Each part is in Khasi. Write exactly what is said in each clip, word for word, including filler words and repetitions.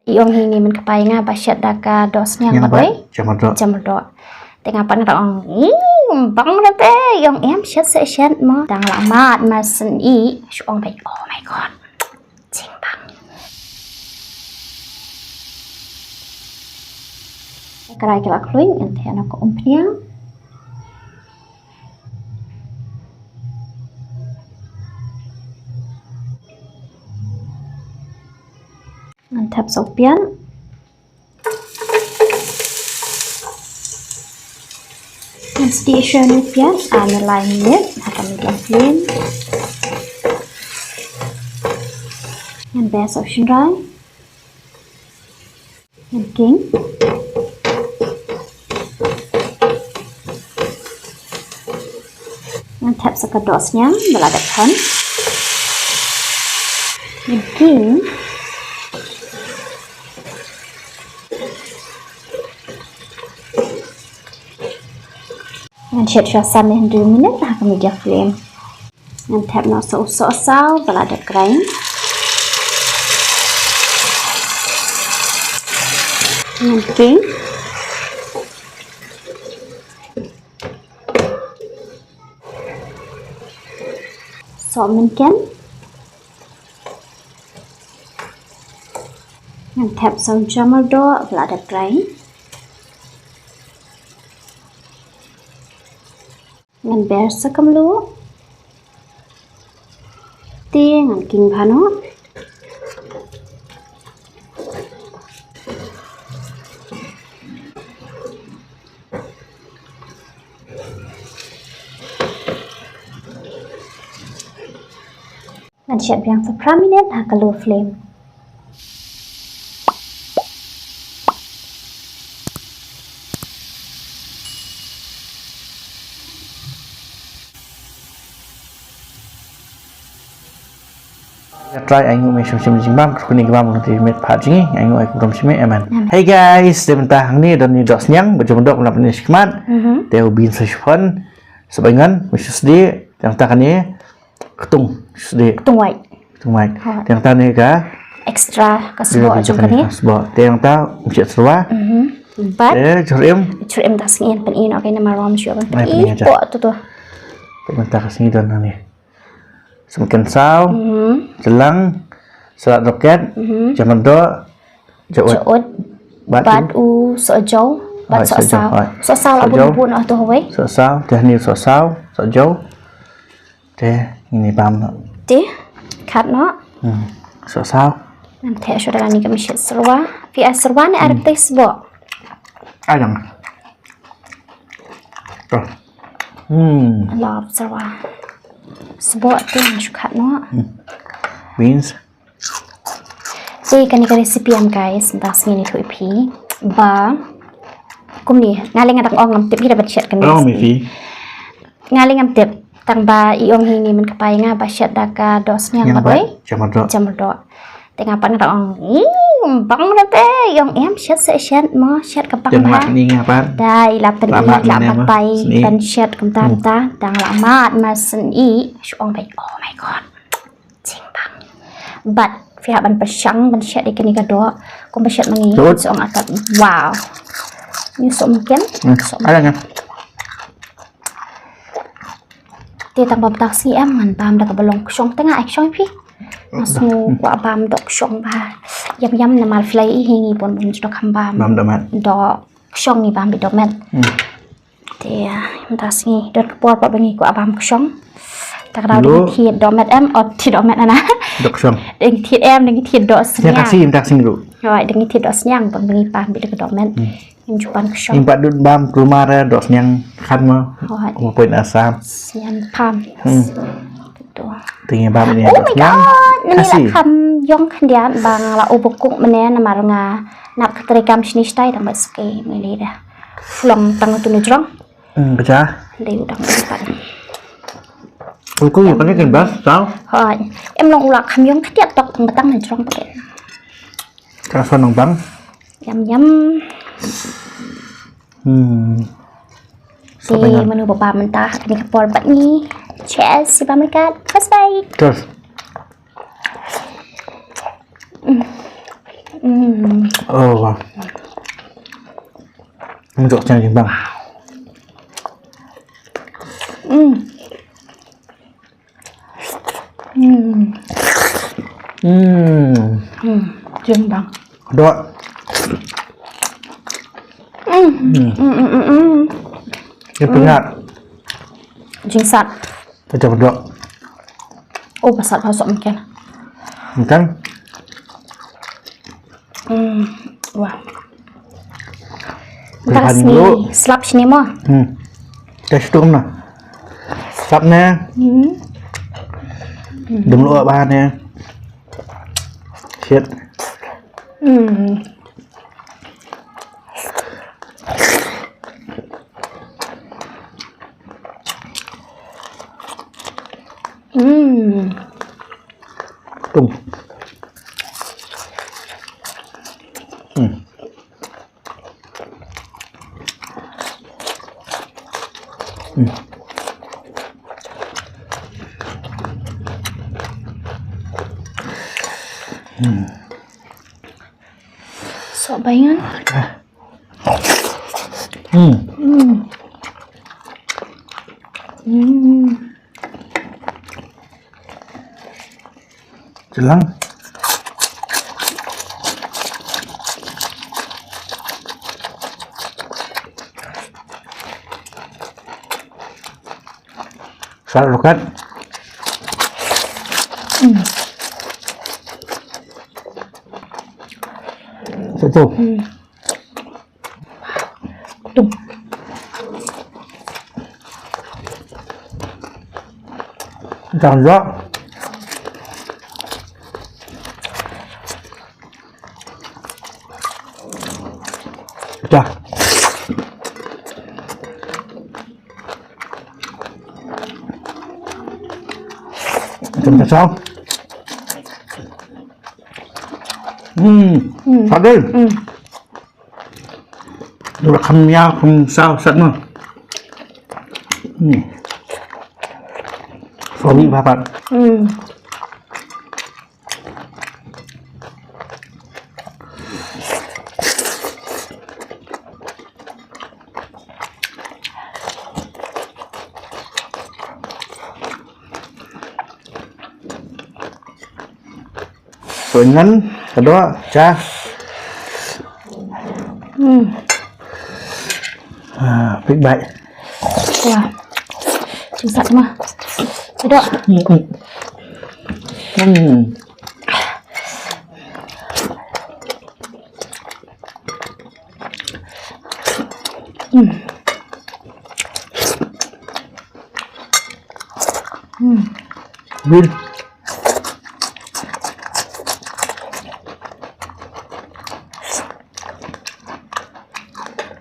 I ong hi ni man ka pai nga ba shet da ka doh sniang. Nga ba doi jammer doh. Jammer doh. Te nga pat nga da ong, "Ih, bang da te." I ong, "Em, shet se shet mo." Dang la mad mar shen i. Shu ong bai, "Oh my God." Jing bang. Krai ka la khluit, ngan theh noh ka umphniang. Ngan thep sa u piat. Ngan sdieh shuwa ïa u piat ar ne lai minit ha ka medium flame. Ngan ber sa u shynrai. Ngan king. Ngan thep sa ka doh sniang ba la dep thon. Ngan king. Ngan shet shuwa san ne hynriew minit ha ka medium flame. Ngan thep noh sa u sohsaw ba la dep grind. Ngan king. Sohmynken. Ngan thep sa u jammer doh ba la dep grind. Ngan ber sa ka mluh. Te ngan king bha noh. Ngan shet biang sa phra minit ha ka low flame. Try ai nguh me shim shim jingbam, kyrkhu ne ki bam ngi te met pha jingi, ai nguh ai kyrkhu shim me, amen. Amen. Hey guys, te mynta hangne don ni doh sniang, ba jong doh na pynshikmat. Mhm. Te u bean sa chiffon, sa bai ngan, me shu sdie, tang ta kane, ktung, sdie. Ktung white. Ktung white. Ha. Tang ta ne ka extra ka sboh jong kane. Sboh. Tang ta, me shu serwa. Mhm. Bad. Eh, churim. Churim ta sngi pyn-i noh kane namar ram shu ban pyn-i. Pyn-i noh aja. Ko tu tu. Te mynta ka sngi don hangne. Symken saw, mhm, jylang, salad rocket, mhm, jammer doh, jaud. Jaud. Bad bad u sohjaw, bad sohsaw. Hooid, sohsaw, hooid. Sohsaw la bun bun noh tu hooid. Sohsaw, te hangne sohsaw, sohjaw. Te ngin ïa bam noh. Te khat noh. Hmm. Sohsaw. Ngan theh shuwa da kane ka mynsiem serwa. Phi ai serwa ne ai, hmm, te sboh. Ai lang. Toh. Hmm. Love serwa. Sboh te ngan shu khat noh. Hmm. Beans. Te kane ka recipe em guys, mynta sngi ngan ïathuh ïa phi ba kumne, nga leh nga dang ong ngam tip hi da ban shet kane. Ong ïa phi. Nga leh ngam tip, tang ba i ong hi ni man ka pai nga ba shet da ka doh sniang ba doi jammer doh. Jammer doh. Te nga pat nga dang ong, "Ih, bang da te." I ong, "Em, shet se shet mo, shet ka bang bha." Ni nga pat. Da i la pyn-i, la pat pai ban shet kumta kumta. Dang la mad mar shen i, shu ong bai, "Oh my God." Jing bang. Bad phi hap ban pyrshang ban shet ïa kane ka doh. Kumba shet ma ngi, shu ong aka, wow. Ngi shu ong ken. Hmm. Shu ong. Ala nga. Te tang bam ta sngi em ngan bam da kaba long kshong, te nga ai kshong ïa phi. Nga sngew kwah bam doh kshong bha. Ïam ïam namar phi la ïohi ngi bun bun ju doh kham bam. Bam dohmet. Doh kshong ngi bam beit dohmet. Hmm. Te mynta sngi don ka por pat ba ngi kwah bam kshong. Ta ka daw da ngi thied dohmet em, ot thied dohmet na na. Doh kshong. Da ngi thied em, da ngi thied doh sniang. Sniang Khasi, mynta sngi ruh. Hooid, da ngi thied doh sniang, bad ba ngi bam beit da ka dohmet. Hmm. Ngim ju pan kshong. Ngim pat dut bam kulmar, eh, doh sniang khan mo. Hooid. Mo point Assam. Sniang pam. Hmm. Te ngi bam ne doh sniang. Oh my God, mynne la kham ïong khyndiat ba nga la u bakuk mynne namar nga nap ka trei kam shini shtai tang ba sake mynne da. Flong tang tu na jrong. Hmm, baja. Dei u dang u pat. Bakuk ïa kane kan bas tau. Hooid. Em long u la kham ïong khyndiat tok tang ba tang na jrong pakai. Ka son nong bang. Yum yum. Hmm. Te mano ba bam mynta kane ka por bad ngi. Cheers, si bam ryngkat. Cheers, bye. Cheers. Mm. Hmm. Oh, wah. Njuk chang jingbang. Hmm. Hmm. Hmm. Hmm. Jingbang. Dok. Hmm. Hmm. Hmm, hmm, hmm, hmm. Ïa pyngat. Jingsat. Kata ba dok. Oh, ba sat ba sok mungkin. Mungkin. Hmm. Wah. Ntar ka sngi slap shini mo. Hmm. Test tu na. Slap ne. Hmm. Dum lo ba ne. Shit. Hmm. Hmm. Tung. Hmm. Hmm. Hmm. Sok baingan. Hmm. Hmm. Hmm. Jelang. Sat rokat. Hmm. Sat tu. Hmm. Tung. Tang jok. Dah. Macam kacau. Hmm. Hmm. Sadar. Hmm. Dura kham ïa kham saw sat ma. Hmm. Sorry, bapak. Hmm. Soinan, kedua, cha. Hmm. Ah, big bite. Wah. Jingsat ma. Kedua. Hmm, hmm. Hmm. Hmm. Hmm. Bil.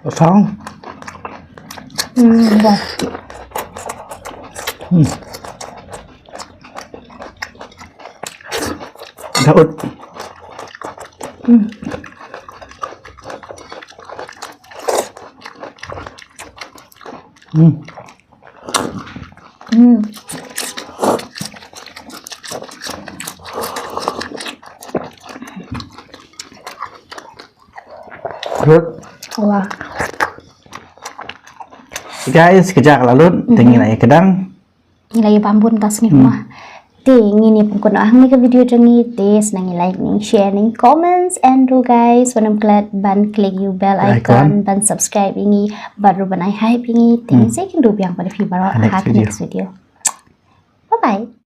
Asam. Hmm, dah. Hmm. Daud. Hmm. Hmm. Hmm. Good. Wah. Guys, kejap lah lut, hmm, tinggi nak kena. Ngi la ïa bam bun ka sngi, hmm, kumne. Te ngin ïa pynkut noh hangne ka video jong ngi, te sngewbha ngi like, ngi share, ngi comments, and ruh guys, wat nym klet ban click ïa u bell icon, icon, ban subscribe ïa ngi, bad ruh ban ai hype ïa ngi, te, hmm, ngin sa ïakynduh biang bad phi baroh ha ka next video. Bye bye.